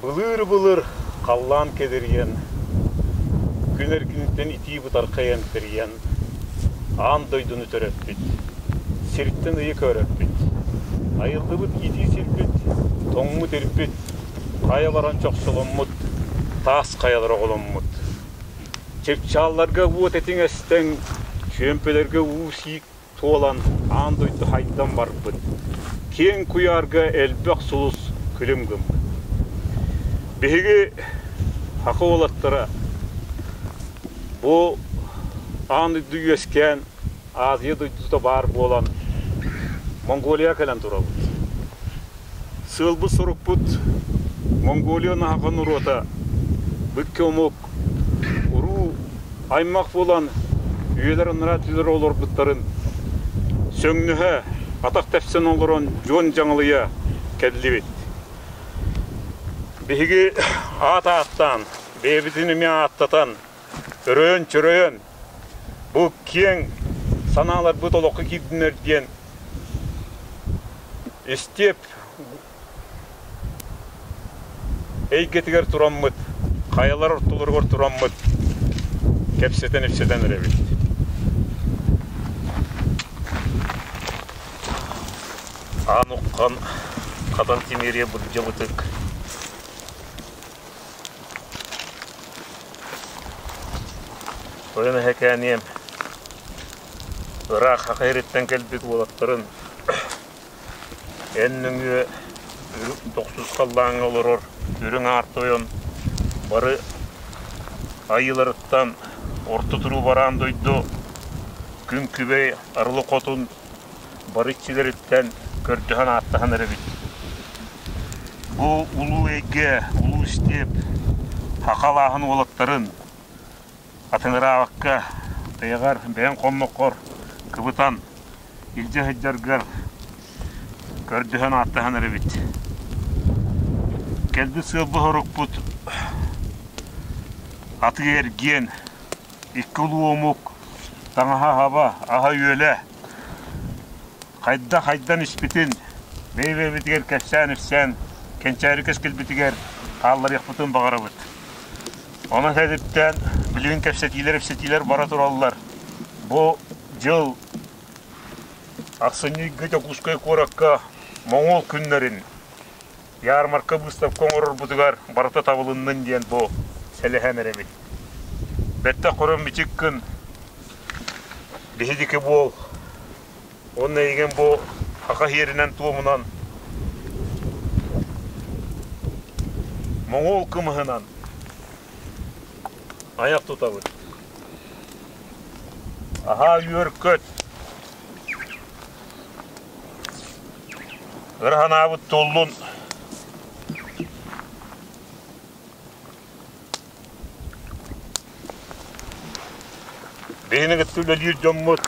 Былыыр-былыр халлаан кэдэрийэн, күн эркиниттэн итии бытархай эмтэрийэн, аан дойдуну төрөппүт, сиртэн ыйы көрөппүт, айыллыбыт итии сирбит, тоҥмут ирбит, хайа баран чохчоломмут, таас хайалар оҕоломмут. Чыпчаалларга уот этиҥ эстэн, чүөмпэлэргэ уу сиик туолан аан дойду хайдан барбыт, киэҥ куйаарга элбэх сулус күлүм гыммыт. Биһиги саха уолаттара бу аан дойду үөскээн Азия дойдута баар буолан Монголия кэлэн турабыт. Сыалбыт-сорукпут Монголия наһаҕа норуота быкки омук уруу аймах буолан үйэлэр анараа өттүлэр олорбуттарын сөҥнөһө, атах тэпсэн олорон дьон дьаҥылыйа кэллибит. Биһиги аат ааттаан, бэйэбитин эмиэ ааттатан, өрөйөн-чөрөйөн бу киэҥ санааларбыт олоххо киирдиннэр диэн истиэп эйгэтигэр тураммыт, хайалар ортолоругар тураммыт кэпсэтэн-ипсэтэн эрэбит. Аан Уххан Хатан Тимирия Бырдьабытык Тойон эһэкээниэм ыраах Саха сириттэн кэлбит уолаттарын Эн нөҥүө тохсус халлааҥҥа олорор үрүҥ аар тойон бары айыыларыттан орто туруу бараан дойду күн күбэй арылы хотун бары иччилэриттэн көрдөһөн ааттаһан эрэбит. Бу улуу эйгэ, улуу истиэп саха алааһын уолаттарын атыҥыраабакка тайаҕар бэйэҥ хонноххор кыбытан илдьэ сылдьаргар көрдөһөн ааттаһан эрэбит. Кэлбит сыалбыт-сорукпут атыы-эргиэн, икки улуу омук таҥаһа-аһаба, аһа-үөлэ хайдах хайдан испитин бэйэ-бэйэбитигэр кэпсээн-ипсээн кэнчээри кэскилбитигэр хаалларыахпытын баҕарабыт. Онон сэдиптээн билигин кэпсэтиилэр-ипсэтиилэр бара тураллар. Бу дьыл ахсынньы ыйга Дьокуускай куоракка Моҥол күннэрин ярмарка быыстапка оҥорорбутугар барыта табылыннын диэн бу сэлэһэн эрэбит. Бэттэх көрөн бичик гын, биһидики буол. Уонна эйигин бу саха сиэринэн-туомунан моҥол кымыһынан айах тутабыт. Аһаа үөр-көт. Ыра санаабыт туоллун. Биһини кытта үлэлиир дьоммут,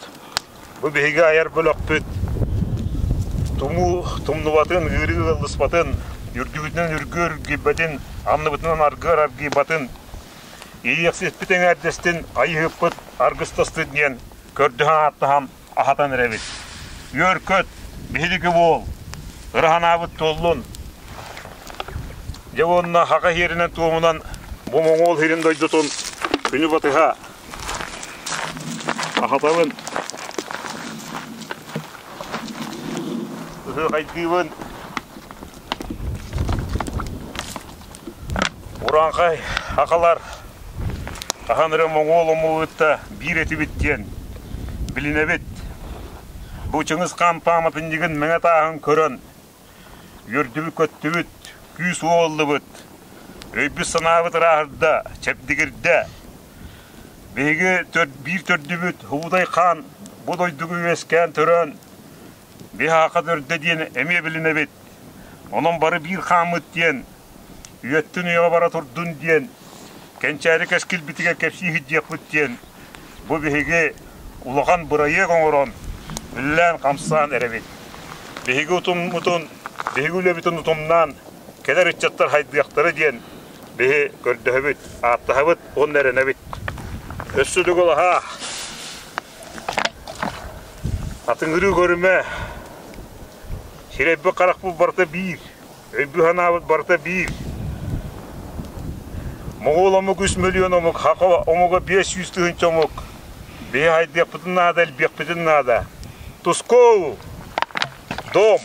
бу биһиги айар бөлөхпүт тумуу тумнубатын, ыарыы ыаллыспатын, үрдүбүтүнэн үргүөр үргүйбэтин, анныбытынан аргыар аргыйбатын, иэйиэхсиппит эҥээрдэстин, айыһыппыт аргыстастын диэн көрдөһөн ааттаһан аһатан эрэбит. Үөр-көт, биһиги буол, ыра санаабыт туоллун. Дьэ уонна хака сиэринэн туомунан бу Моҥол сирин дойдутун күнү батыһа аһатабын, ыһыахайдыыбын. Урааҥхай хахалар хаһан эрэ моҥол омугутта биир этибит диэн билинэбит. Бу Чыҥыс Хаан пааматынньыгын мэҥэ тааһын көрөн үөрдүбүт-көттүбүт, күүс-уох ыллыбыт, өйбүт-санаабыт ырааһырда, чэбдигирдэ. Биһиги биир төрдүбүт Хубудай хаан бу дойдуга үөскээн төрөөн Биһааха төрдө диэн эмиэ билинэбит. Онон бары биир хааммыт диэн, үйэттэн үйэҕэ бара турдун диэн, кэнчээри кэскилбитигэр кэпсии сылдьыахпыт диэн, бу биһиги улахан бырайыак оҥорон, үлэлээн-хамсаан эрэбит. Биһиги утуммутун, биһиги үлэбитин утумнаан, кэлэр ыччаттар хайдыахтара диэн биһи көрдөһөбүт, ааттаһабыт уонна эрэнэбит. Өссө төгүл аһаа! Атыҥырыы көрүмэ, сирэйбит-харахпыт барыта биир, өйбүт-санаабыт барыта биир. Моҕол омук 3 миллион омук, Хака омуга 500 тыһыынча омук. Биһи хайдыахпытын наада, элбиэхпитин наада. Тускул! Дом!